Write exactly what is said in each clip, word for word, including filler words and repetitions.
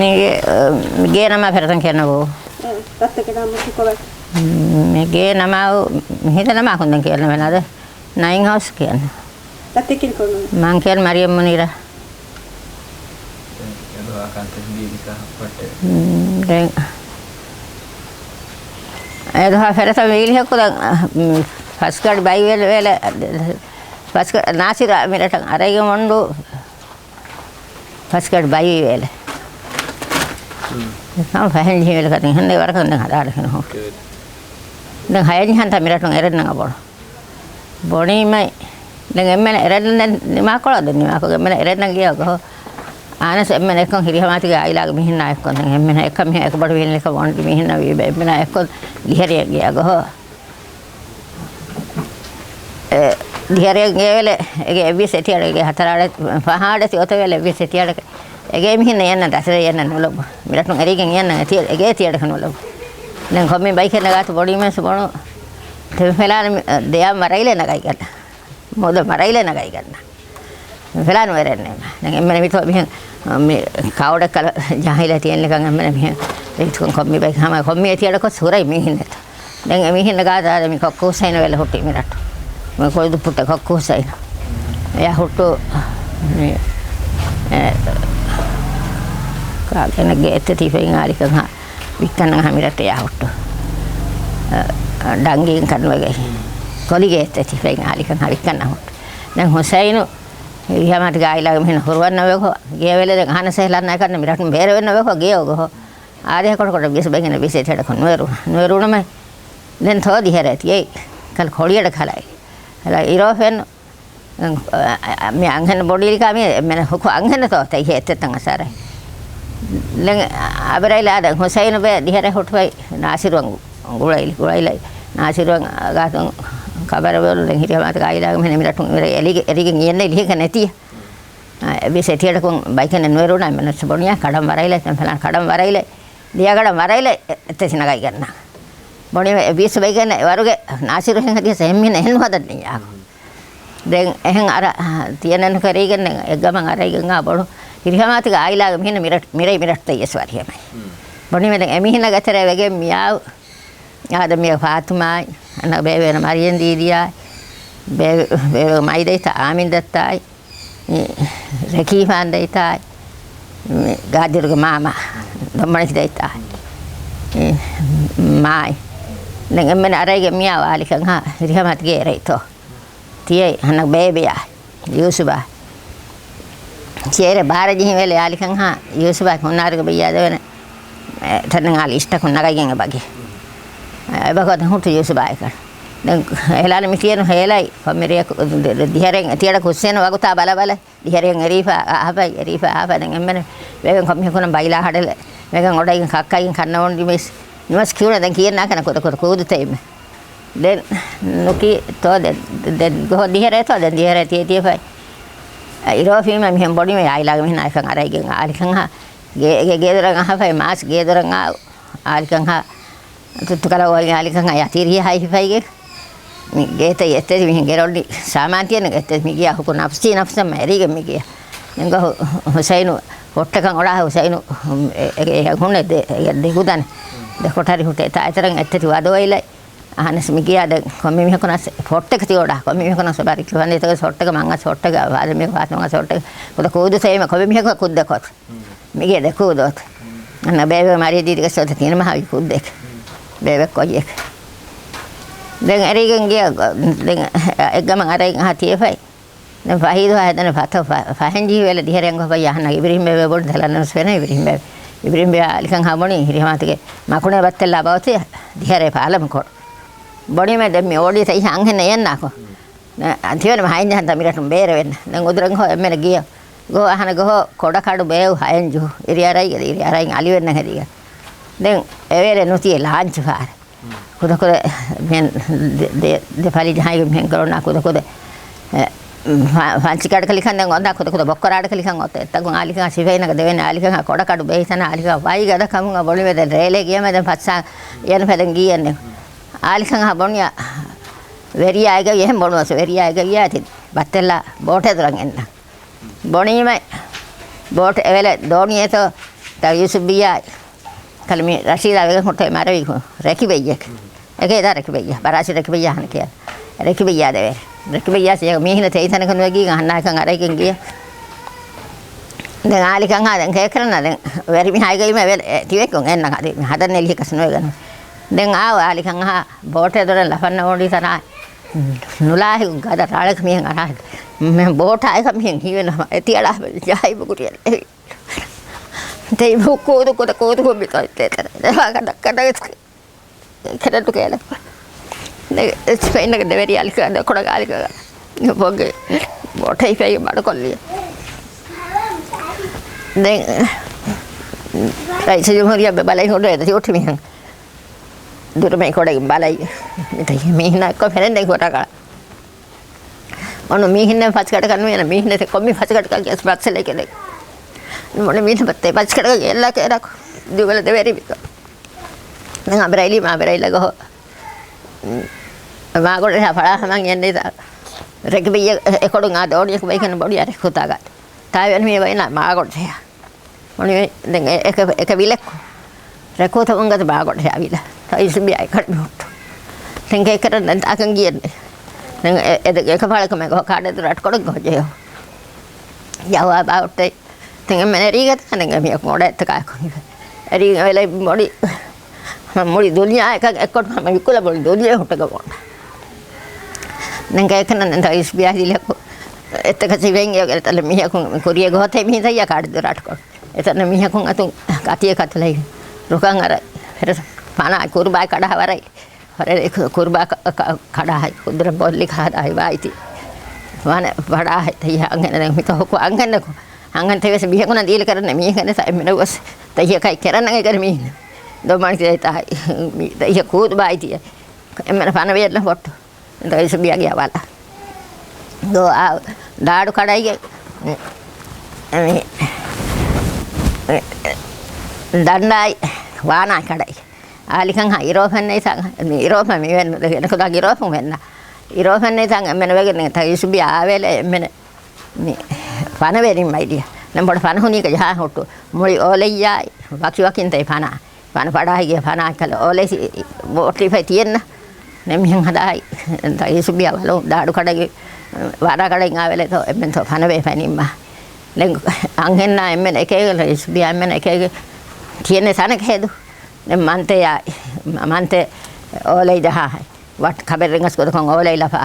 މީގެ، މި ގޭ ނަމާ ފެރަތަން ކިޔަންނަ ބޯ. އެ، ރައްތަކެއް ނަމަ ކިކޮޅަށް. މި ގޭ ނަމާ، މި ހިނދަ ނަމާ ކުންދަން ކިޔަންނަ ވެނާދެ. ނައިން ހައުސް ކިޔަން. ރައްތެއް ކިރިކޮޅު. މަން ކިޔަން މަރިޔަމް މުނީރާ. ދެން އެދުހާ ފެރަތަ ވީލިހަކު ދަން، މި ފަސްގަޑި ބައިވެލެ، ވެލެ، ފަސްގަ-، ނާސިރާ މިރަޓަށް އަރައިގެ މޮނޑު ފަސްގަޑި ބައިވީ ވެލެ. ހަމަ ފަހެން ޖިހި ވެލެ ކަތިން ހެންނެ ވަރަކަށް ދެން ހަދާނެ ކިނު. ދެން ހަޔަން ޖިހަންތަ މިރަޓުން އެރެންނަށް ބޮޑު. ބޮނީމައި. ދެން އެންމެނަށް އެރެން ދެން ނިމާކޮޅަށް ދެން ނިމާކޮށް އެންމެނަށް އެރެންނަށް ގެޔަށް ގޮހޮ. އާނަސް އެންމެނަށް އެއްކޮށް ހިރިހަމައަތުގެ އާއިލާގެ މީހުންނާ އެއްކޮށް ދެން އެންމެނަށް އެއްކަ މީހާ އެކުބޮޑު ވީން ލެކަ ވޮންޑި މީހުންނާ ވީބަ އެންމެނާ އެއްކޮށް ދިހަރިއަށް ގެޔަށް ގޮހޮ. އެ، ދިހަރިއަށް ގެވެލެ އެގެ އެއްވީސް އެތިއަޑެ ގެ ހަތަރާޑެ ފަހާޑެ ތި އޮތަވެލެ އެއްވީސް އެތިއަޑެ އެގެ މިހިން އެއްނަ ދަސަރެ އެއްނަ ނުލަބު. މިރަޓުން އެރީގެން އެއްނަ އެތި އެގެ އެތިއަޑެކަ ނުލަބު. ދެން ކޮންމި ބައިކެއް ނަގާތު ބޮޑީމެންސް ބޮނު. ތެމެފެލާނ ދެޔާ މަރައިލެ ނަގައިގަންނަ. މުދަ މަރައިލެ ނަގައިގަންނަ. ފެލާނު ވެރެންނެ. ދެން އެންމެނަށް މިތޯ މިހެން މި ކާވޮޑެއް ކަލަ ޖާހިލެއް ތިއެންނެކަން އެންމެނަށް މިހެން ރީތިކޮން ކޮންމި ބައި ހަމަ ކޮންމި އެތިއަޑަކޮށް ހުރައި މީހިންނެތަ. ދެން އެ މީހިން ނަގާ ދާދެ މި ކޮއްކު ހުސައިނު ވެލެ ހުއްޓި މިރަޓު. މި ކޮއިދު ޕުއްޓެ ކޮއްކު ހުސައިނު. އެޔާ ހުއްޓު މި، އެ، ކާގެނެއްގެ އެއްތެތި ފެއިން އާލިކަން ހާ ވިއްކަންނަ ހަމިރަޓެޔާ ހުއްޓު. އަ، އަ، ޑަންގީން ކަންވެގެ. ކޮލިގެ އެއްތެތި ފެއިން އާލިކަން ހާ ވިއްކަންނަ ހުއްޓު. ދެން ހުސައިނު ރިހަމަތުގެ އާއިލާގެ މީހުން ހުރުވަންނަވެކޮ، ގޭވެލެ ދެން އަހަނަ ސެހެލަންނާ ކަންނަ މިރަޓުން ބޭރަވެންނަވެކޮ، ގެޔޮ ގޮހޮ. އާދެ ކޮޑަކޮޑަށް ވިޔަސް ބެނގިނަ ވިޔަސް އެތެޑަކޮ ނުވެރުނަ. ނުވެރުނަމަ ދެން ތޯ ދިހަރެ ތިޔައި. ކަލް ކޮޅިއަޑަ ކަލައި. ކަލަ އިރޯފެން، މި އަންހެން ބޮޑީލިކާ މި މެނަ ހުކު އަންހެން ތޯ ތައި ހޭ އެތެއްތަން އަސާރައި. ދެން އަބަރައިލާ ދެން ހުސައިނު ބޭ ދިހަރެ ހުއްޓުފައި ނާސިރު ގުޅައިލި، ގުޅައިލައި. ނާސިރު ގާތުން ކަބަރަވެލު ދެން ހިރިހަމާތު ގާއިލާގެ މިހެން މިރަޓުން އިވެރެ އެރިގެ، އެރިގެން އިޔެންނެ ލިހެކަ ނެތިޔަ. އެ، ވިޔަސް އެތިއަޑަކުން ބައިކަން ނުވެރުނާ މެނަސް ބޮނިޔާ ކަޑަން ވަރައިލެ، ތެން ފެލާން ކަޑަން ވަރައިލެ، ލިޔަގަޑަން ވަރައިލެ، އެ، އެތެސި ނަގައިގަންނާ. ބޮނި ވިޔަސް ބައިކަން ވަރުގެ ނާސިރު ހެން ހަދިޔަސް އެހެން މީނަ އެހެން ހަދަން ނިޔާ. ދެން އެހެން އަރަ، ތިޔަނެން ކެރީގެން ދެން އެއްގަމަން އަރައިގެން އާ ބޮޑު ހިރިހަމާތުގެ އާއިލާގެ މީނަ މިރަ-، މިރައި މިރަޓްތައްޔަސް ވަރިހެމެ. ބޮނިމެ ދެން އެމީހިންނަގެ ތެރޭ ވެގެން މިޔާ އާދަ މިޔަ ފާތުމާއި، އަންނަ ބޭބޭނަ މަރިޔަން ދީދިޔާއި، ބޭ-، ބޭބޭ މައިދައިތަ އާމިން ދައްތާއި، މި ރެކީފާން ދައިތާއި، މި ގާދިރުގެ މާމާ، ދޮންމަނިކި ދައިތާއި، މި މާއި. ދެން އެންމެން އަރައިގެ މިޔާ ވާލިކަން ހާ، ހިރިހަމަތިގެ އެރައިތޯ. ތިޔައި ހަނަ ބޭބެޔާ، ޔޫސުބާ. ތިޔައިރެ ބާރަ ޖިހިން ވެލެ އާލިކަން ހާ، ޔޫސުބާ ހުންނާރުގެ ބައްޔާ ދެވެނެ. އެ، ތަންނަ އާ ލިސްޓަކުން ނަގައިގެން އެބަގި. އެބަކޮ ދެން ހުއްޓު ޔޫސުބާއެކަން. ދެން ހޭލާނެ މި ތިޔަނު ހޭލައި، ކޮންމެ ރެޔަކު ދި-، ދި-، ދިހަރެން އެތިއަޑަކު ހުސްސޭނު ވަގުތާ ބަލަބަލަ، ދިހަރެން އެރީފާ އަހަފައި، އެރީފާ އަހަފަ ދެން އެންމެން ވެގެން ކޮންމެހެކުނަ ބައިލާ ހަޑެލެ، ވެގެން އޮޑައިގެން ކައްކައިގެން ކަންނަވަން ނިމިސް، ނިމަސް ކިޔުނަ ދެން ކިޔެން ނާކަނަ ކުދަ ކުދަ ކޫދުތައިމެ. ދެން ނުކި ތޯ ދެ-، ދެން ގޮހޮ ދިހަރޭ ތޯ ދެން ދިހަރޭ ތިޔަ ތިޔަފައި. އިރޯފީމަ މިހެން ބޮޑިމެ އާއިލާގެ މިހެން އާއިކަން އަރައިގެން އާލިކަން ހާ. ގޭ-، ގޭ-، ގޭދޮރަށް އަހަފައި މާސް ގޭދޮރަށް އާ އާލިކަން ހާ. ތުއްތުކަލަ އޮތް އާލިކަން އަޔާ ތިރިހި ހައި ހިފައިގެ. މި ގޭތައް އެއްތެރި މިހެން ގެރޮންޑި ސާމާން ތިޔަން އެއްތެރި މި ގިޔާ ހުކު ނަފްސީ ނަފްސަށް މަ އެރީގެ މި ގިޔާ. ދެން ގޮ ހު-، ހުސައިނު ހުއްޓަކަށް އޮޅާ ހުސައިނު އެ-، އެ-، އެ-، ހުންނެ ދެ-، އެ-، ދެގުދަނެ. ދެ ކޮޓަރި ހުއްޓޭ ތާއިތެރެން އެއްތެރި ވަދޯއިލައި. އަހަނެސް މިގިޔާ ދެން ކޮންމެ މީހަކުނަސް ފޮއްޓެކެ ތިއޮޑާ، ކޮންމެ މީހަކުނަސް ބާރިކް ފަންދީތަކެ ފޮއްޓެކެ މަންގަސް ފޮއްޓެކެ ވާދެ މީހަކު ފާތުމަގަސް ފޮއްޓެކެ ކުދަ ކޫދު ތެއިމަ ކޮންމެ މީހަކު ކުއްދަކޮށް. މިގޭ ދެ ކޫދޯތަ. އަންނަ ބޭބެ މަރި ދީދިގެ ސޯތަ ތިނަ މަހާ ކުއްދެކެ. ބޭބެ ކޮއްޔެކެ. ދެން އެރީގެން ގިޔަ ދެން އެއްގަމަން އަރައިގެން އަހާ ތިޔަފައި. ދެން ފަހީދު ހައިދަނެ ފަތަ ފަ-، ފަހެން ޖީ ވެލެ ދިހަރެން ގޮފައްޔާ ހަންނަ އިބްރީހިމް ބޭބެ ބޮޑު ތެލަން ނުސް ފެނެ އިބްރީހިމް ބޭބެ. އިބްރީހިމް ބޭބެ އާލިކަން ހަމުނި ހިރިހަމާތުގެ މަކުނޭ ބައްތެއްލާ ބައޮތި ދިހަރެ ފާލަމު ކޮޅު. ބޮޑިމެ ދެން މި އޯޑީ ތައި އަންހެން އެޔަންނާކޮ. ތިވެނި މަހައިން ޖަހަންތަ މިރަށުން ބޭރެވެން. ދެން އުދުރަން ހޯ އެންމެނަށް ގިޔަ. ގޯ އަހަނަ ގޮހޯ ކޮޑަކަޑު ބޭއު ހައެން ޖު. އިރިއަރައިގެ އިރިއަރައިން އަލިވެންނަ ހެދިގެ. ދެން އެވޭރެ ނުތިއެ ލާންޗު ފާރެ. ކުދަކުދަ މިހެން ދެ-، ދެ-، ދެ ފަލި ޖަހައިގެ މިހެން ގޮރޮނާ ކުދަކުދަ، އެ، ފަ-، ފަންޗި ކަޑަކަލިކަން ދެން އޮންދާ ކުދަކުދަ ބޮއްކޮރާޑަކަލިކަން އޮތް އެތަކުން އާލިކަން ސިފައިނަގަ ދެވެން އާލިކަން ކޮޑަކަޑު ބޭހިތަނާ އާލިކަން ވައިގަދަ ކަމުން ބޮޑިވެދެން ރޭލޭ ގިޔަމެދެން ފައްސާ އެން ފެދެން ގީއެން ދެން. އާލިކަން ބޮންޔާ ވެރިޔާއިގަ އެހެން ބޮނުވަސް ވެރިޔާއިގަ ވިޔާތި. ބައްތެލާ ބޯޓެއް ދުރަން އެންނަ. ބޮނީމަ ބޯޓް އެވެލެ ދޯނިއެތޯ ތަ ޔޫސުބިއްޔާ ކަލަ މި ރަޝީދާ ވެގެން ހުއްޓޭ މަރަވި ރެކިބެއްޔެކެ. އެކޭ ދާ ރެކިބެއްޔާ، ބަރާސި ރެކިބެއްޔާ ހަނަ ކިޔާ. ރެކިބެއްޔާ ދެވޭ. ރެކިބެއްޔާ ސިޔަ މީހިނ ތެއިތަނަކަ ނުވެގީ ހަންނާކަން އަރައިގެން ގިޔަ. ދެން އާލިކަން ހާ ދެން ކޭކަރަނާ ދެން ވެރިމިހާއިގައިމެ ވެލެ ތިވެކުން އެންނަ ހަދި މި ހަދަން ނެލި ކަސް ނުވެގަން. ދެން އާ އާލިކަން ހާ ބޯޓެ ދޮރެން ލަފަންނަ އޮނޑި ތަނާ ނުލާހި ގަދަ ރާޅެކަ މިހެން އަރާ. މެ ބޯޓާއިކަ މިހެން ހީވެނަ އެތިއަޅާ ޖާހިބު ކުރިޔަ. ތެއިބު ކޯދު ކޮދަ ކޯދު ކޮ މިތޯ ތޭތަރ. ދެވާގަ ދައްކަ ދަގަސް. ކެރެންޓު ކޭލަ. ދެ ސްޕެއިންގެ ދެވެރި އާލިކަ ދެ ކޮޑަ އާލިކަ. ބޮގެ ބޯޓައި ފެއި ބަޑު ކޮށްލި. ދެން ރައީސުލްޖުމްހޫރިއްޔާ ބަލައި ހުރެ ދެ ތިއޮޓި މިހެން. ދުރުމެ ކޮޑައި ބަލައި. މިތައް މީހިނާ އެއްކޮށް ފެނެން ދެން ކޮޓަކަ. މޮނު މީހިންނެ ފަސްގަޑަކަށް ނުވޭނެ، މީހިންނެ ކޮންމެ ފަސްގަޑަކަށް ގެސް ބައްސެލެކެ ދެ. މޮނު މީހިން ބައްތެ ފަސްގަޑަކަށް ގެއްލާ ކޭރަކު. ދުވެލަ ދެވެރި މިކަ. ދެން އަބިރައިލީ މާ އަބިރައިލަ ގޮހޮ. މާގޮޑެ ފަޅާ ހަމަން އެންނެތާ. ރެކިބިއްޔަ އެކޮޑުން އާ ދޯނިޔަކު ބައިކަން ބޮޑި އަރެ ކުތާގަ. ތާވެން މި ވައިނާ މާގޮޑެ. މޮނިވެ، ދެން އެ-، އެކަ-، އެކަ ވިލެއްކު. ރެކޫތަ އުނގަތު ބާގޮޑެ އަވިލަ. ތައިސް ބިޔާ އެކަޑި މިހުއްޓު. ދެން ކޭކަރަން ދެން ތާކަން ގިޔަން. ދެން އެ-، އެ-، ދެން އެކަފާޅަކަ މެ ގޮ ކާޑެ ދުރަ އަޓްކޮޑަށް ގޮ ޖެޔޯ. ޔަހުވާ ބާވައްޓެ. ދެން އެ މެނެ ރީގަ ތާ ދެން އެ މިޔަކު މޮޑަ އެއްތަކާ ކޮން. އެރީ އެވެލެ މޮޑި. މަ މުޅި ދުނިޔާ އެކަން އެއްކޮޓު ހަމަ ވިކުލަ ބޮޑި ދުނިޔެ ހުއްޓަގަ ބޯނ. ދެން ކޭކަނަން ދެން ތައިސް ބިޔާ ހިލަކު. އެއްތަކަ ސިވެން އެ ތަލެ މިޔަކު ކުރިޔަ ގޮހޮތެ މިހިތައްޔާ ކާޑެ ދުރަ އަޓްކޮޑު. އެތަން މީހަކުން އަތުން ކަތިއެއް ކަތުލައި ރުކަން އަރަ ފެރަސް ފަނާ ކުރުބާ ކަޑަހަ ވަރައި. ވަރައި ކުރުބާ ކަ-، ކަ-، ކަޑާހައި ކުދުރަ ބޮއްލި ކާދާހި ވާއިތި. ވަނަ ވަޑާހައި ތައްޔާ އަންހެނެ ދެން މިތަ ހުކު އަންހެނެކު. އަންހެން ތެވެސް މީހަކުނަށް ދީލި ކަރަން މީހެނެ ތަ އެމެނަ ގޮސް ތައްޔަކައި ކެރަން އެގަރ މީހެން. ދޮމާނި ތެ ތާ މި ތައްޔަ ކޫދު ބާއިތި. އެމެނަ ފަނަވެޔަށް ފޮއްޓު. ދައިސު ބިޔަގެ އަވަލަ. ދޯ އާ ދާޑު ކަޑައިގެ މި ދަންޑާއި ވާނާ ކަޑައި. އާލިކަން ހާ އިރޯފެން ނެތާ މި އިރޯފަ މި ވެން ދެ ކުދާ އިރޯފުން ވެންނަ. އިރޯފެން ނެތާ އެމެން ވެގެން ތަ ޔޫސުބި އާވެލެ އެމެން މި ފަނަވެރިން މައިޑިއަ. ނަ ބޮޑ ފަނަހުނީ ކަ ޖަހާ ހުއްޓު. މުޅި އޯލެއްޔާ ވަކި ވަކިން ތައި ފަނާ. ފަނަ ފަޑާހިގެ ފަނާ ކަލަ އޯލެ ބޯޓްލިފައި ތިއެންނަ. ނެ މިހެން ހަދާއި ތަ ޔޫސުބިއާ ވަލު ދާޑު ކަޑައި ވާރާ ކަޑައި އާވެލެ ތޯ އެމެން ތޯ ފަނަވެ ފަނިންމާ. ދެން އަންހެންނާ އެމެން އެކޭގެ ޔޫސުބިއާ އެމެން އެކޭގެ ތިއެންނެ ތަނަކަ ހެދު. ދެން މަންތެޔާ މަންތެ އޯލެ ޖަހާ ވަޓް ކަބެއް ރެނގަސް ގޮތަކަށް އޯލެ ލަފާ.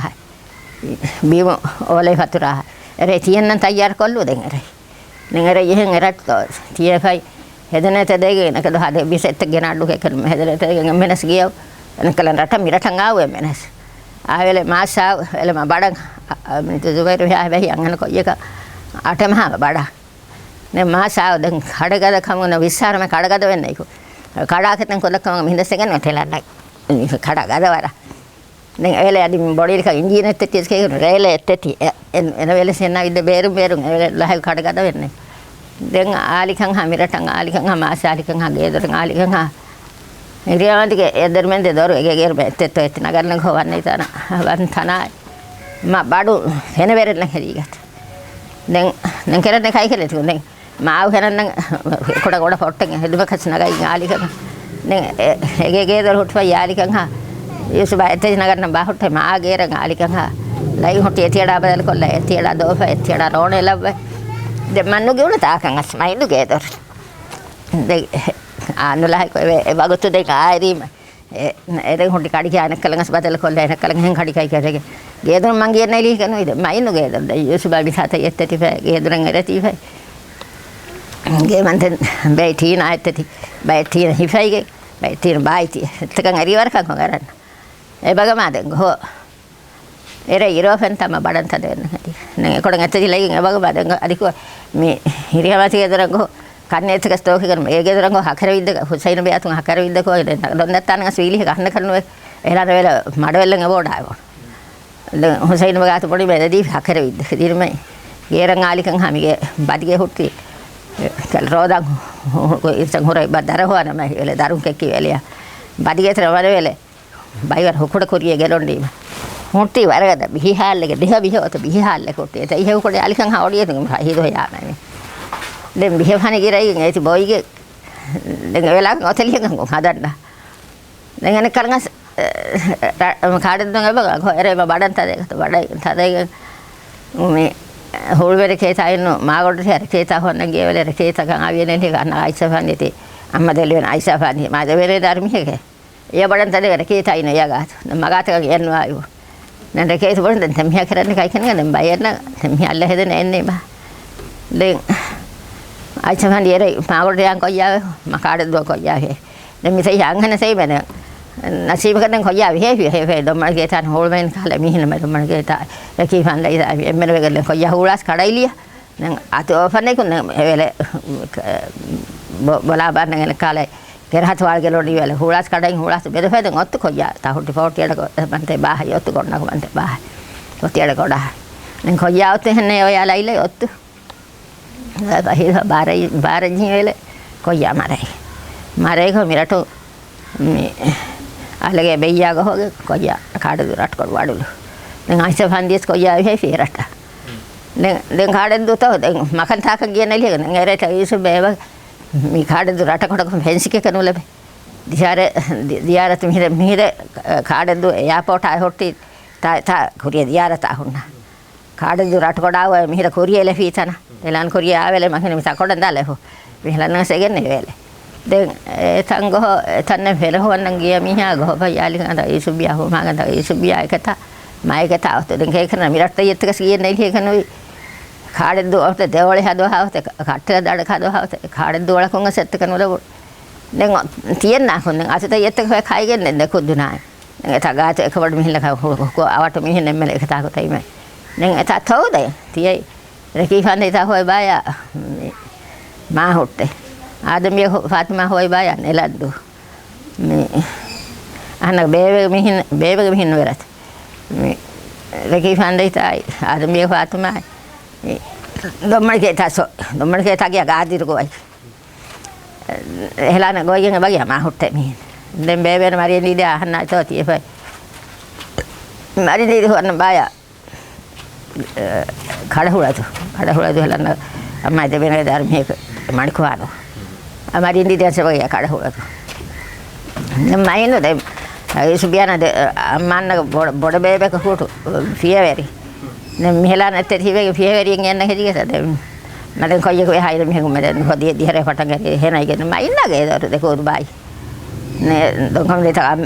ބީމު އޯލެ ފަތުރާ. އެރޭ ތިއެންނަން ތައްޔާރު ކޮށްލު ދެން އެރޭ. ދެން އެރޭ އެހެން އެރައްޓޯ ތިޔެފައި ހެދެނޭތެ ދޭގެ އެނަކަދު ހާދެ ބިސް އެއްތަ ގެނައްޑު ކެކެން ހެދެނޭތެ ދޭގެ އެމެނަސް ގިޔަ އެނަކަލަން ރަޓަށް މިރަޓަށް އާވެ އެމެނަސް. އާވެލެ މާސާ އެލެ މަ ބަޑަން މި ޒުބައިރު ހާ ބެހި އަންހެނަކޮ އިޔަކަ އަޓެމަހާ ބަޑަ. ދެން މާސާ ދެން ކަޑަގަދަ ކަމުން ވިއްސާރަމެ ކަޑަގަދަ ވެންނެ ކަޑާކެތެން ކޮލަކަމަށް މިހިނދަސް ގެން ތެލަން ކަޑަގަދަ ވަރަ. ދެން އެވެލެ އަދި ބޮޑީލިކަ އިންޖީނެއް ތެތި ރޭލެއް ތެތި. އެ-، އެ-، އެނަވެލެ ސެންނާ ވިއްދެ ބޭރުން ބޭރުން އެވެލެ ލަހައި ކަޑަގަދަ ވެންނެ. ދެން އާލިކަން ހާ މިރަޓަން އާލިކަން ހާ މާސް އާލިކަން ހާ ގޭދޮރަން އާލިކަން ހާ. އިރިއާމަތިގެ އެދެރުމެން ދެ ދޮރު އެގެ ގޭރު މެ އެއްތެއްތޯ އެތި ނަގަންނަ ގޮ ވަންނަ ތަނާ ވަން ތަނާ މަ ބަޑު ފެނެވެރެން ހެދީގަތ. ދެން ދެން ކެރަން ކައިކެލެތި ދެން މާ އައު ހެނަންނަން ކުޑަ ގޮޑަ ފޮއްޓެން ހެދުމަކަސް ނަގައި އާލިކަން. ދެން އެ-، އެގޭ ގޭދޮރު ހުއްޓުފައި އާލިކަން ހާ. ޔޫސުބާ އެތެޖި ނަގަންނަ ބާ ހުއްޓެ މާ ގޭރަން އާލިކަން ހާ. ލައިން ހުއްޓި އެތިއަޑާ ބަދަލު ކޮށްލަ އެތިއަޑާ ދޯފަ އެތިއަޑާ ރޯނެ ލައްވަ. ދެ މަންނު ގިއުނު ތާކަން އަސް މައިންޑު ގޭދޮރު. ދެ އާ ނުލާހި ކޮ އެ ވަގުތު ދެ އާއިރީމަ. އެ، އެރެން ހުއްޓި ކަޑިކިޔާ އަނެއްކަލަނގަސް ބަދަލުކޮށްލަ އަނެއްކަލަނގ ހެން ކަޑިކައި ކެރެގެ. ގޭދޮރު މަންގިޔަން ނެލީ ކަނު އިދެ. މައިނު ގޭދޮރު ދެ ޔޫސުބާ ބިސާތަ އެއްތެތިފަ، ގޭދޮރަން އެރެތީފަ. ގޭ މަންތެން ބޭ ޓީނާ އެއްތެތި. ބޭ ޓީނަ ހިފައިގެ. ބޭ ޓީނަ ބާއިތި. އެއްތަކަން އެރީވަރަކަން ކޮން އަރަން. އެ ބަގަމާ ދެން ގޮހޯ. އެރެ އިރޯފެން ތަމަ ބަޑަން ތަދެއް ނެތި. ނެ އެކޮޑަން އެތެޖި ލައިގެން އެބަގު ބާ ދެން އަދިކު މި ހިރިހަމަތި ގެދޮރަން ގޮ ކަންނޭތި ގަސް ތޯކިގަން އޭގެ ދޮރަން ގޮ ހަކަރެވިއްދަ ހުސައިނު ބޭ އަތުން ހަކަރެވިއްދަ ކޯ ދެން ދޮންދައްތާނަ ގަސް ވީލި ކަހަންނަ ކަންނުވެ އެރާނ ވެލަ މަޑުވެއްލަން އެބޯޑާ އެބޯ. ދެން ހުސައިނު ބޭ ގާތު ބޮޑި މެދަދީ ހަކަރެވިއްދަ ދިރުމެ ގޭރަން އާލިކަން ހާ މިގެ ބަދިގެ ހުއްޓި ރޯދަން ހު-، ހު-، ހު-، އިރުސަން ހުރައި ބަ ދަރަހު އަނަމަ ހިވެލެ ދަރުން ކެއްކި ވެލެޔާ ބަދިގެ ތެރެ ވަނަ ވެލެ ބައިވަރު ހުކުޑަ ކުރިޔެ ގެލޮންޑީމަ. ހުއްޓީ ވަރަގަދަ ބިހި ހާލެގެ ދިހަ ބިހަ އޮތަ ބިހި ހާލެގެ ހުއްޓީ. އެތަ އިހެ ކުޑި އަލިކަން ހާ އޮޑިއެތު ހިދު ހެޔާމެ. ދެން ބިހެ ފަނި ގިރައިގެން އޭތި ބޮއިގެ ދެން އެވެލާ އޮތެލިހެން ހަދަންނަ. ދެން އަނެއްކަން ކާޑެއް ދުން އެބަ ގޮ އެރޭ ބަ ބަޑަން ތަދޭގަތު ބަޑައި ތަދޭގެން މި ހުޅުވެރި ކޭތާއިންނު މާގޮޑު ހެރެ ކޭތާ ހޮންނަ ގޭވެލެ ރެ ކޭތަ ކަން އާވިޔަނެ ލި ގަންނަ އައިސަފާން ދިތި އަމަދެލިވެން އައިސަފާން މާ ދެވެރޭ ދަރުމިހެކެ. އެޔަ ބަޑަން ތަދޭގަ ރެ ކޭތާއިން އެޔަގާތު މަގާތަކަށް އެއްނުވާއިވު. ނަން ރެކޭތު ބޮޑު ދެން ތެމިހާ ކެރަން ކައިކަން ދެން ބަޔަން ތެމިހާ އައްލަ ހެދެން އެއްނީ ބާ. ދެން އައިސަފާން ދިޔަރެ މާގޮޑު ޔާން ކޮއްޔާވެ މަ ކާޑެއް ދުވަ ކޮއްޔާވެ. ދެން މިތައް ހިޔާ އަންހެނަސް އެއީ މެނެ ނަސީބަކަށް ދެން ކޮއްޔާ ވިހޭ ވިހޭ ދޮންމަން ގޭތާން ހޯޅުމެން ކާލެ މީހިން މެ ދޮންމަން ގޭތާ ރަކީފާން ލައިދާ އެންމެން ވެގެން ދެން ކޮއްޔާ ހޫޅާސް ކަޑައިލިޔަ. ދެން އަތު އޮފަންނައިކުން ދެން އެވެލެ ބޮ- ބޮލާ ބާން ދެން ކާލެ ކެރަހަތު ވާޅުގެ ލޮޑީ ވެލެ ހޫޅާސް ކަޑައިން ހޫޅާސް ބެދެފައި ދެން އޮއްތު ކޮއްޔާ ތާ ހުއްޓި ފޯޓި އަޑަކު މަންތެ ބާހައި އޮއްތު ގޮންނަކު މަންތެ ބާހައި އޮތި އަޑަ ގޮޑާ. ދެން ކޮއްޔާ އޮއްތު ހެންނެ އޮޔާ ލައިލައި އޮއްތު. ބާރަ- ބާރަ ޖީވެލެ ކޮއްޔާ މަރައި. މަރައިގަ މިރަޓު މި އަލެގެ ބެއްޔާ ގޮހޮގެ ކޮއްޔާ ކާޑެއް ދު ރަޓްކޮޑު ވަޑުލު. ދެން އައިސަފާން ދިޔަސް ކޮއްޔާ ވިހޭ ފިޔަރަޓަ. ދެން ދެން ކާޑެއް ދުތޯ ދެން މަކަން ތާކަށް ގިޔަނެލި ދެން އެރޭ ތަ ޔޫސުފް ބޭބަ މި ކާޑެއް ދު ރަޓަކޮޑަކު ފެންސިކެކަ ނުލެބެ. ދިޔާރަ- ދި- ދިޔާރަތު މިހިރެ މިހިރެ ކާޑެއް ދު އެއާޕޯޓާ ހުއްޓި ތާ ތާ ކުރިޔަ ދިޔާރަތާ ހުންނަ. ކާޑެއް ދު ރަޓްކޮޑާ އޮތް މިހިރަ ކުރިޔަ އެލެފީ ތަނަ. އެލާން ކުރިޔަ އާވެލެ މަހިނ މި ތަކޮޑަން ދާލެފު. މިހިލަން ސެގެން އެވެލެ. ދެން އެތަން ގޮހޮ އެތަންނެ ފެރަހު ވަންނަން ގިޔަ މީހާ ގޮހޮ ބައްޔާލި އަނދަ އީސުބިޔާ ހުމާގަނދަ އީސުބިޔާ އެކަތާ މައިގަތާ އޮތު ދެން ކޭކަނަ މިރައްޓަ އެއްތަކަސް ގިޔެ ނެއްލި ކަނުވި. ކާޑެއް ދު އޮތު ދެއޮޅެ ހަދޯހާ އޮތެ ކައްޓެ ދަޑަކާ ދޯހާ އޮތެ ކާޑެއް ދު އަޅަކުން ސެއްތަކަނުލަވު. ދެން ތިޔެން ނާކުން ދެން އަތުތައް އެއްތަކަށް ކައިގެން ދެން ދެކު ދުނާ. ދެން އެތާ ގާތު އެކަބަޑު މިހިންނަކަ ހު- ހު- އަވަޓު މިހިން އެންމެން އެކަތާކު ތައިމެ. ދެން އެތާ ތައުދައި ތިޔައި. ރަކީފާން ދެތާ ހޮވައި ބާޔާ މި މާ ހުއްޓެ. އާދަމް ބޭގު ފާތިމާ ހޮވައި ބާޔާ ނެލަންދޫ. މި އަހަންނަ ބޭބެގެ މިހިން، ބޭބެގެ މިހިން ނުވެރަތ. މި ރަކީފާން ދެތާއި، އާދަމް ބޭގު ފާތިމާއި، މި ދޮންމަނިކޭ ތާ ސޮ-، ދޮންމަނިކޭ ތާގިޔަ ގާދިރު ގޮވައި. އެހެލާނަ ގޮވައިގެން އެބަގިޔަ މާ ހުއްޓެ މިހިން. ދެން ބޭބެން މަރިޔަން ދީދި އަހަންނާ ތޯ ތިޔަފައި. މަރިޔަން ދީދި ހުވަން ބާޔާ ކަޑަހުޅަދު، ކަޑަހުޅަދު ހެލަން އަމާ ދެބެނެ ދާރު މީހަކު މަޑިކުވާނު. އަމާ ރިންދި ދެން ސެބަގެ ކަޑަހުޅަދު. މައިނު ދެ އިސުބިޔާނަ ދެ އަމާންނަގެ ބޮޑ-، ބޮޑަ ބޭބެކަ ހުއްޓު ފިޔަވެރި. ދެން މިހެލާނ އެއްތެރި ހިވޭގެ ފިޔަވެރިއެއް އެންނަ ހެދިގެތަ ދެ މަދެން ކޮއްޔަކު އެ ހައިރު މީހަކު މެދެން ހޮދި ދިހަރެ ފަޓަނގެ ހެނައިގެން މައިންނަގެ ދޮރު ދެ ކުރުބާއި. ނެ ދޮންކަމު ދެތަ އަމް-،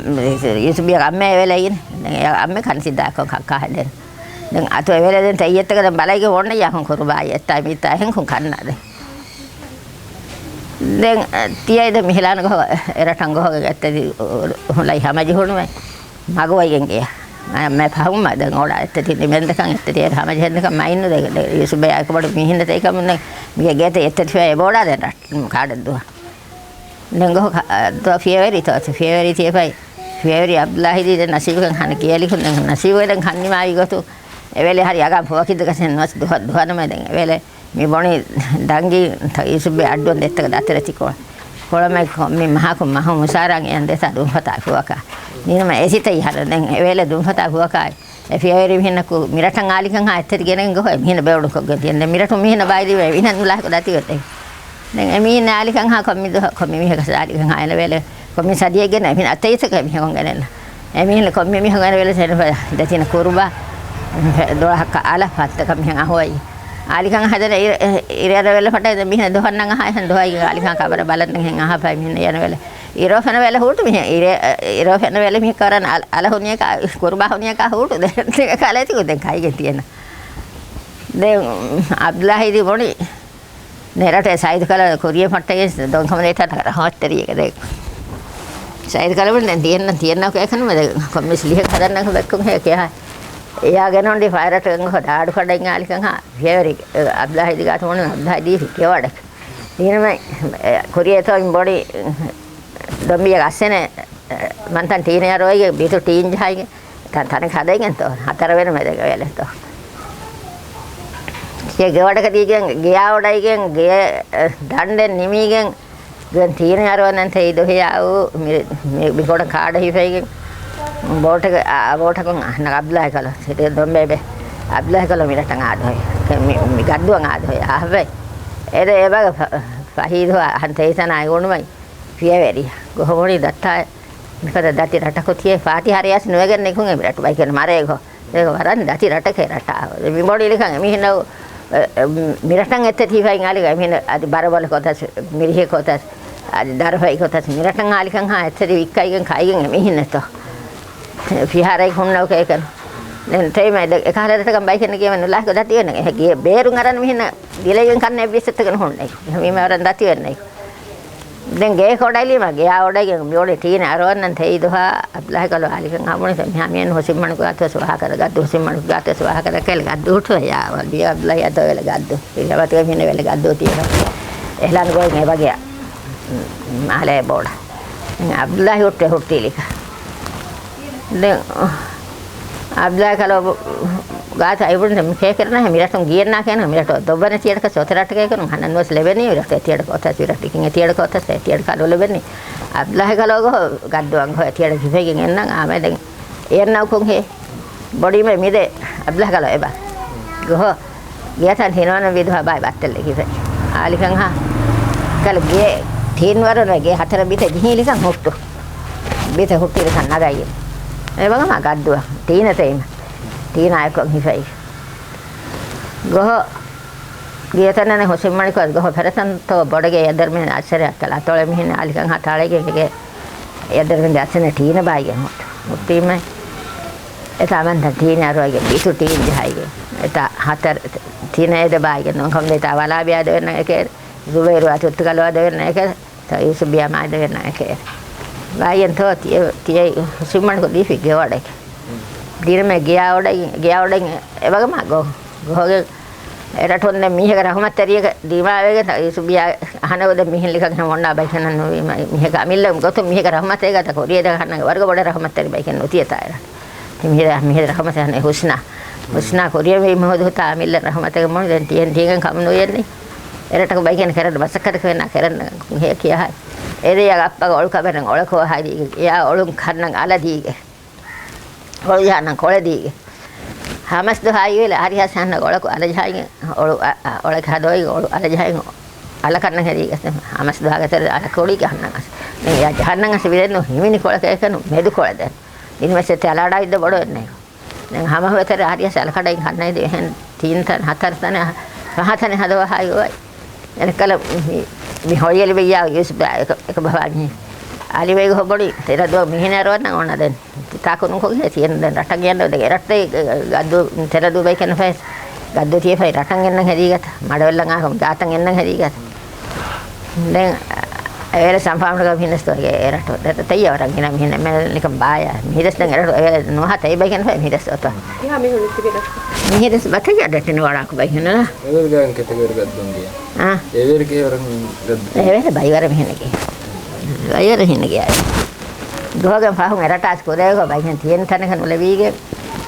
އިސުބިޔާ އައްމެ އެވެލެއިން. އައްމެ ކަންސިދާކޮށް ކައްކާ ހެދެން. ދެން އަތު އެވެލެ ދެން ތެއްޔެއްތަކަށް ދެން ބަލައިގެ އޮންނަ ޔާހުން ކުރުބާއި އެއްތާ މީތާ އެހެންކުން ކަންނާ ދެ. ދެން ތިޔައި ދެ މިހިލާން ގޮހޮ އެރަށް ޓަންގޮހޮގެ އެއްތެރި ހުޅައި ހަމަޖެހުނުމެ މަގުވައިގެން ގެޔަ. މަ-، މެ ފަހުމަ ދެން އޮޑާ އެއްތެރި ނިމެންދަކަން އެއްތެރި އެރަށް ހަމަޖެހެންދަކަން މައިންނު ދެ، ދެ ޔޫސުބެ އަކުބަޑު މީހިންދަތައިކަމުން ދެން މިގެ ގޭތެ އެއްތެރި ފެ އެބޯޑާ ދެން ރަށް ކާޑެއްދުވަ. ދެން ގޮހޮ ކަ-، ދޯ ފިޔަވެރި ތޯ، ފިޔަވެރި ތިޔަފައި. ފިޔަވެރި އަބްދުﷲ ހިދީ ދެން ނަސީބުގެން ހަނަ ކިޔަލިކުން ދެން ނަސީބުގެ ދެން ކަންނިމާވި ގޮތު އެވެލެ ހަރި އަގާ ފުވަކި ދެކަސެން ނުވަސް ދުހަ-، ދުހަނުމެ ދެން އެވެލެ މި ބޮނީ ދަންގީ ތަ އީސުބެ އައްޑުވަން ދެއްތަކަ ދަތިރެތި ކޮޅަ. ކޮޅަމެ ކޮ-، މި މަހާކު މަހު މުސާރަން އެއަން ދެތާ ދުންފަތާ ފުވަކާ. ނީނަމަ އެސިތައް ހަރަ ދެން އެވެލެ ދުންފަތާ ފުވަކާ. އެ ފިޔަވެރި މިހިނަކު މިރަށަށް އާލިކަން ހާ އެއްތެރި ގެނެގެން ގޮހޮ އެ މިހިނަ ބެއުޅުން ކޮށްގެން ދިޔަން. ދެން މިރަށު މިހިނަ ބައިލިވެ މިހިނަ ނުލާހަކު ދަތިވެ ދެން. ދެން އެ މީން އާލިކަން ހާ ކޮންމި ދުހަ-، ކޮންމި މީހަކަސް އާލިކަން ހާ އެނަވެލެ. ކޮންމި ސަދިޔެއް ގެން އެ މީން އަތައްތަކަށް މީހަކުން ގެނެން. އެ މީން ކޮންމި މީހަކު އެނަވެލެ ސެންފަ ދެތިނަ ކުރުބާ. ދޮޅަހަކަށް އަލަ ފައްތަކަށް މީހަކު އަހުވައި. އާލިކަން ހަދަނ އިރ-، އިރެ އެނަވެލެ ފަޓައި ދެ މީހަ ދޮހަންނަން އަހާ އެހެން ދޮހައިގެ އާލިކަން ކަބަރަ ބަލަން ހެން އަހާފައި މީން އެނަވެލެ. އިރޯ ފެނަވެލެ ހޫޓު މީހެއް އިރެ-، އިރޯ ފެނަވެލެ މީހަކަށް ކަރަން އަލަ-، އަލަ ހުނިއަކާ ކުރުބާ ހުނިއަކާ ހޫޓު ދެ-، ދެ ކާލައިތި ދެން ކައިގެން ތިޔަނަ. ދެން އަބްދުﷲ ހިދީ ބޮނި ނެރަޓެ ސައިދު ކަލަ ކުރިޔަ ފައްޓައި ދޮންކަމު ދޭތާ ރަހަމަތްތެރިޔެ ދެ. ސައިދު ކަލަ ބުނި ދެން ތިޔަންނަ ތިޔަންނަ ކޭކަނު މެދެ ކޮންމެސް ލިހެ ކަދަންނަ ބެއްކުން ހޭ ކެހާ. އެޔާ ގެނޮން ދި ފައިރަޓެ ގޮ ދާޑު ފަޑައިން އާލިކަން ހާ. ފިޔަވެރި އަބްދުﷲ ހިދި ގާތު މޮނު އަބްދުﷲ ހިދީ ކެވަޑެ. ދީނަމަ ކުރިޔަތޯ އިން ބޮޑި ދޮންބިޔަ ގައްސެނެ މަންތަން ޓީނެއް އަރުވައިގެ ބިތު ޓީން ޖަހައިގެ ތަން ތަނެއް ހަދައިގެންތޯ ހަތަރަވެނި މެދެގެ ވެލެތޯ. ކިޔެ ގެވަޑަކަ ދީގެން ގެޔާ އޮޑައިގެން ގެ ދަނޑެއް ނިމީގެން ދެން ތީނެ އަރުވަން ތެއި ދުހިޔާއު މި މި މިކޮޑަ ކާޑަ ހިފައިގެން ބޯޓަކަށް، އާ، ބޯޓަކުން އަހަންނަށް އަބްދުﷲ ކަލޯ، ސިޓޭ ދޮންބޭބެ އަބްދުﷲ ކަލޯ މި ރަށަށް އާދޮހެ. މި، މި ގައްދުއަށް އާދޮހެ. އާހަވެ. އެދެ އެބަގަ ފަ-، ފަހީދު އަހަން ތެއިސަނާ އިގުނުމަތް ފިޔަވެރި. ގޮހޮމުނި ދައްތާ މިފަދަ ދަތި ރަށަކު ތިޔަ ފާތިހާ ރެޔާސް ނުވެގެން ނިކުން އެ މި ރަށު ބައިކަން މަރޭ ގޮ. ދެގޮ ވަރަށް ދަތި ރަށެކޭ ރަށާ. މި ބޮޑި ލިކަން އެމީހުންނަށް، އެ، އެ، މި ރަށަށް އެއްތަ ތީފައި އަލިގަ އެމީހުން އަދި ބަރަބޮލެ ކޮތަސް، މިރިހެ ކޮތަސް، އަދި ދަރަފައި ކޮތަސް، މި ރަށަށް އާލިކަން ހާ އެއްތަ ވިއްކައިގެން ކައިގެން އެމީހުންނެތޯ. ފިހާރައި ހުންނަ ކޭކަން. ދެން ތެއިމަ ދެ-، އެކަހަލަ ރަށަކަށް ބައިކަން ގެމެން ނުލާހިކޮ ދަތިވެން. އެ ގޭ ބޭރު އަރަން މިހިންނަ ދިލައިގެން ކަންނެ އެއްވިއްސެއްތަކަން ހުންނައި. މީ މަ ވަރަން ދަތިވެންނައި. ދެން ގޭ ކޮޑައިލީމަ، ގެޔާ އޮޑައިގެން މިއޮޅެ ޓީނަ އަރުވަންނަން ތެއީ ދުހާ އަބްލާހި ކަލޯ އާލިކަން ހަމުނި ފެ މިހާ މިއެން ހުސިންމަނިކު ގާތު ސުވާހަކަ ގައްދު ހުސިންމަނިކު ގާތު ސުވާހަކަ ކެލެ ގައްދު ހުއްޓުވެ ޔާ ވަލް ބިޔަ އަބްލާހި އަދޯ ވެލެ ގައްދު. ފިރިހަމަތުގެ މިހިނެ ވެލެ ގައްދު ތިޔަ. އެހްލާން ގޮތް އެބަގެ މާލޭ ބޯޑަ. އަބްލާހި ހުއްޓެ ހުއްޓީލިކަ. ދެން އަބްލާ ކަލޯ ގާތު އައިބުން ދެން ކޭކެރަނާ މިރަށުން ގިޔަންނާ ކޭނު މިރަށު ދޮއްވަނެ ތިޔަޑަކަ ސޯތަރަޓަކޭކުނު ހަނަން ނުވަސް ލެވެނީ މިރަށު ތިޔަޑަކަ އޮތަސް މިރަށު ޓިކިން ތިޔަޑަކަ އޮތަސް ތިޔަޑަކަ ލުލެވެނީ. އަބްލާ ކަލޯ ގޮ ގައްދު އަންގޮ ތިޔަޑަކަ ހިފެގެން އެންނަން އާމެ ދެން އެންނަ ކުން ހޭ ބޮޑީމެ މިދެ އަބްލާ ކަލޯ އެބަ ގޮހޮ ގެޔަތަން ތިންވަނަ ވީދު ހަބާއި ބައްތެއް ލެގިފައި. އާލިކަން ހާ. ކަލަ ގޭ ތިންވަރުން ގޭ ހަތަރަ ބިތެ ޖިހީލިކަން ހުއްޓު. ބިތެ ހުއްޓިލިކަން ނަގައި. އެވަގަމާ ގައްދުއަ. ޓީނަ ތެއިމަ. ޓީނާ އެކޮން ހިފައި. ގޮހޮ ގެޔަތަންނަނެ ހުސިންމަނިކޮ ގޮހޮ ފެރަތަންތޯ ބޮޑެގޭ އެދަރުމެ އައްސަރެ އަތަޅާ ތޮޅެ މިހިން އާލިކަން ހާ ތާޅެގެ ގެ އެދަރުމެ އައްސަނެ ޓީނަ ބާއިގެން ހުއްޓު. ހުއްޓީމެ. އެތާ މަންތަން ޓީނަ އަރުވައިގެ ބިތު ޓީން ޖަހައިގެ. އެތާ ހަތަރ ޓީނަ އެދެ ބާއިގެ ނުވަންކަމު ދޭތާ ވަލާ ބިޔާ ދެވެންނަ އެކޭ. ޒުބައިރު އާ ތުއްތު ކަލުވާ ދެވެންނަ އެކޭ. ތަ ޔޫސު ބިޔާ މާ ދެވެންނަ އެކޭ. ވާއިގެން ތޯ ތިޔަ، ތިޔަ ހުސިންމަނިކު ދީފި ގެވަޑެކެ. ދިރަމެ ގެޔާ އޮޑައި، ގެޔާ އޮޑައި އެވަގަމާ ގޮ، ގޮހޮގެ އެރަޓުން ދެ މީހެގެ ރަހުމަތްތެރިޔަގެ ދީމާވެގެން ތަ ޔޫސު ބިޔާ އަހަނަގު ދެ މީހެއް ލިކަން ހެމޮންނާ ބައިކަން ނުވީމަ މީހެގެ އަމިއްލަ ގޮތުން މީހެގެ ރަހުމަތޭގަ ތަ ކުރިޔަދަ ހަންނަގެ ވަރުގަ ބޮޑެ ރަހުމަތްތެރި ބައިކަން ނުތިޔަ ތާއިރަ. މިހިރަ، މިހިރަ ރަހުމަތެއް ހުސްނާ. ހުސްނާ ކުރިޔަމީ މުހުދު ތާ އަމިއްލަ ރަހުމަތެއް މޮޅު ދެން ތިޔަން ތީގެން ކަމުނުޔެންނި. އެރަޓަކު ބައިގެން ކެރަން ބަސަކަރ ކެވެންނާ ކެރަން ހެ ކިޔާ ހާ. އެރެޔަ ގައްޕަގަ އޮޅު ކަބެރެން އޮޅަކޯ ހާދީގެ. އެޔާ އޮޅުން ކަންނަން އަލަދީގެ. އޮޅު ޖާނަން ކޮޅެދީގެ. ހަމަސް ދުހާއި ވެލެ އަރިހަސް ހަންނަ އޮޅަކު އަލަޖާއިގެ. އޮޅު އަ، އަ، އޮޅެ ކަދޯއި އޮޅު އަލަޖާއި އަލަކަންނަ ހެދީގެ. ހަމަސް ދުހާގެ ތެރެ އަލަކޮޅީގެ ހަންނަން އަސް. ދެން އެޔާ ޖަހަންނަން އަސް ވިދެން ނު ހިމިނި ކޮޅަކޭ ކަނު މެދު ކޮޅެ ދެން. ދިނިމެސެއް ތެ އަލާޑާ އިއްދަ ބޮޑު އެންނެ. ދެން ހަމަ ހުވެތެރެ އަރިޔަސް އަލަކަޑައިން ކަންނައިދި އެހެން ތީން ތަން ހަތަރު ތަނެއް ފަހަތަނެއް ހަދަވާ ހާއި އޮވައި. އެނެއްކަލަ މި، މި ހޮޅިއެލި ވެއްޔާ ޔޫސުފް އެކަ، އެކަ ބަވާ މި. އަލިވެގެ ހޮބޮޑި ތެރަދުވަ މިހިނަރުވަންނަ އޮންނަ ދެން. ތިތާކު ނުކޮށް ހޭ ތިޔަން ދެން ރަޓަން ގެންނަ ދެ އެރައްޓެ ގައްދު ތެރަދޫ ބައި ކެން ފައި. ގައްދު ތިޔަ ފައި ރަޓަން ގެންނަ ހެދީގަތ. މަޑަވެއްލަން އާކަމު ގާތަން ގެންނަ ހެދީގަތ. ދެން އެވެރެ ސަންފާމަޑުގަ ހިނަސްތޯގެ އެރަޓު. ދެ ތެއްޔަވަރަށް ގިނަ މިހިނ މެ ނިކަން ބާޔާ. މިހިރަސް ދެން އެރަޓު އެވެރެ ނުވަހަ ތެއިބައިގެން ފައި މިހިރަސް އޮތޯ. ކިހާ މީހުން އިތުގެ ދަށު؟ މިހިރަސް ބަތައްޔާ ދެތިނު ވަޅާކު ބައިހުނަ. އެވެރި ގާން ކެތެގެރި ގައްދުން ގިޔާ. އާ. އެވެރި ކެހެވަރަށް ގައްދު. އެވެރި ބައިވަރަށް މިހިނެގެ. ބައިވަރަށް ހިނެގެ. ގޮހަގެން ފަހުން އެރަޓާސް ކުރޭގޮ ބައިހެން ތިޔެން ތަނެކަ ނުލެވީގެ.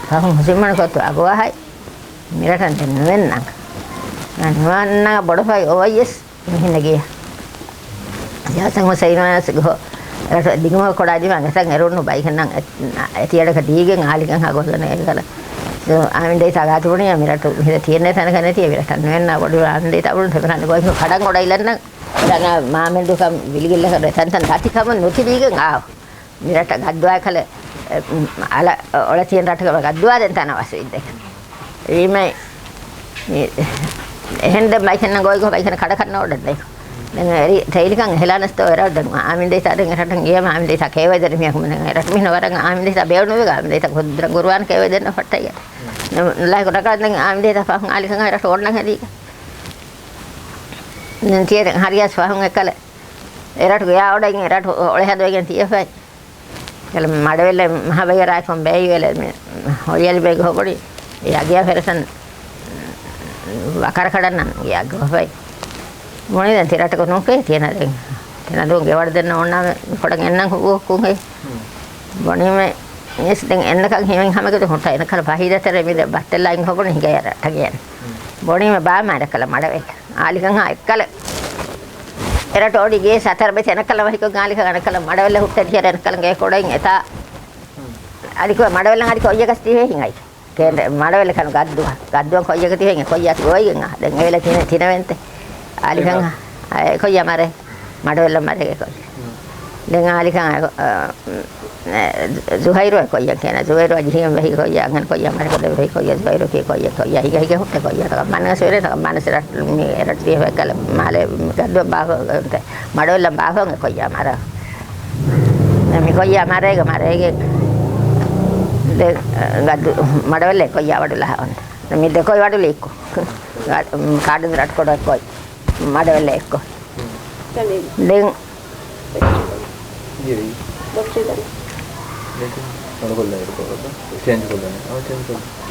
ފަހުން ހުސިމަނު ކޮއްތު އަގުވާހައި. މިރަޓަން ދެން ނުވެންނަން. ނުވަންނަ ބޮޑުފައި އޮވައިޔަސް. މިހިނެގިޔަ. ޔާސަން ހުސައިން ވެސް ގޮ، ރަށު ދިގުމަ ކޮޑާ ދިމާ ގަތަން އެރުނު ބައިކަންނަށް އެ، އެތިއަޑަކަ ދީގެން އާލިގަން ހަގޮލަނ އެގަލަ. އާމިން ދެތާ ގާތުބުނިޔާ މިރަށު މިހިރަ ތިޔެންނެ ތަނަކަ ނެތި މިރަށަށް ނުވެންނާ ބޮޑު އާމިން ދެތާ ބުނު ތެބަރާން ގޮތް ކަޑަން ގޮޑައިލަންނަ. އެރަނާ މާމެން ދުކަން ވިލިގިއްލަކަ ރެތަންތަން ދާތި ކަމުން ނުތިބީގެން އާ. މިރަށަށް ގައްދުއާ ކަލެ، އެ، އަލަ، އޮޅެތިއިން ރަށަކަށް ގައްދުއާ ދެން ތަނަވަސް ވިއްދެ. ވީމައި، މި، އެހެން ދެން ބައިކަންނަ ގޮއިގޮ ބައިކަން ކަޑަކަން ނޯޑަށް ދެ. ދެން އެރި ތެއިލިކަން އެހެލާނަސްތޯ އެރަށް ދެން އާމިން ދެތާ ދެން އެރަށަށް ގިޔަމަ އާމިން ދެތާ ކޭވެ ދެން މިޔަކު ދެން އެރަށް މިހިނ ވަރަށް އާމިން ދެތާ ބޭނުނުވެގ އާމިން ދެތާ ކުދުރަ ގުރުވާން ކޭވެ ދެން ފައްޓައިގެ. ލާހި ކުޑަކަށް ދެން އާމިން ދެތާ ފަހުން އާލިކަން އެރަށް އޮންނަ ހެދީގެ. ދެން ތިޔަ ދެން ހަރިޔަސް ފަހުން އެކަލެ. އެރަށު ގެޔާ އޮޑައިގެން އެރަށު އޮޅެ ހަދުވެގެން ތިޔަފައި. ކަލަ މަޑަވެލެ މަހަބަޔަރާ ކޮން ބޭއިވެލެ މި ހޮޔަލި ބޭގ ހޮބޮޑި ޔާގިޔާ ފެރަސަން ވަކަރަކަޑަންނަން ޔާގ ހޮފައި. މުނިދަން ތިރަޓަކު ނޫކޭ ތިޔަނަ ދެން. ތިނަދޫ ގެވަޑަ ދެންނަ އޮންނާމެ ކޮޑަން އެންނަން ހުއްވޯ ކުންހެ. ބޮނީމެ އިސް ދެން އެންނަކަން ހިމެން ހަމަގެދު ހުންޓަ އެނަކަން ފަހީދަތެރެ މި ދެ ބައްތެއްލާއިން ހޮބުނި ހިނގަޔަރަ ޓަގިޔަން. ބޮނީމެ ބާމާ އެނަކަލަ މަޑަވެ. އާލިކަން ހާ އެއްކަލަ. އެރަޓޯޑި ގޭ ސަތަރ ބެތެ އެނަކަލަ ވަހިކޮށް އާލިކަން އަނަކަލަ މަޑަވެލަ ހުއްޓެ ތިހެރެ އެނަކަލަ ގޭ ކޮޑައިން އެތާ. އަދި ކޮ-، މަޑުވެލަން އަދި ކޮއްޔަކަސް ތިހޭ ހިނގައި. ކޭން މަޑުވެލެ ކަނު ގައްދުވަ. ގައްދުވަން ކޮއްޔަކަ ތިހޭ ކޮއްޔާ ގޮއިގެން އާ. ދެން އެވެލެ ތިނެ-، ތިނެވެންތެ. އާލިކަން އާ. އެ ކޮއްޔާ މަރޭ. މަޑުވެލަ މަރޭގެ ކޮއްޔާ. ދެން އާލިކަން އާ، އެ، ޒުހައިރު އެ ކޮއްޔަން ކޭނަ. ޒުހައިރު އަދި ހިނގަން ވެހި ކޮއްޔާ، އަންހެން ކޮއްޔާ މަރޭ ކޮށް ވެހި ކޮއްޔާ، ޒުހައިރު ކީ ކޮއްޔަ، ކޮއްޔާ. ހިގަ ހިގަ ހުއްޓެ ކޮއްޔާ. ތަކަ މަނަސް ވެރެ، ތަކަ މަނަސް ރަ-، މި ރައްޓި ވެ ކަލަ މާލެ މި ގައްދު ބާފަ، މަޑުވެލަ ބާފަ އެ ކޮއްޔާ މަރާ. މި ކޮއްޔާ މަރޭގެ މަރޭގެ. ދެ-، ގައްދު މަޑުވެލެ ކޮއްޔާ ވަޑުލަހަ އޮން. މި ދެ ކޮއްޔަ ވަޑުލި އެއްކޮ. ކާޑުން ރަޓްކޮޑު އެއްކޮ. މަޑުވެލެ އެއްކޮ. ދެން ދެން އަޅުގަނޑު އެކު ކޮށްލަ އެކްސްޗޭންޖް ކޮށްލަނީ. އާ، އެކްސްޗޭންޖް ކޮށްލަނީ.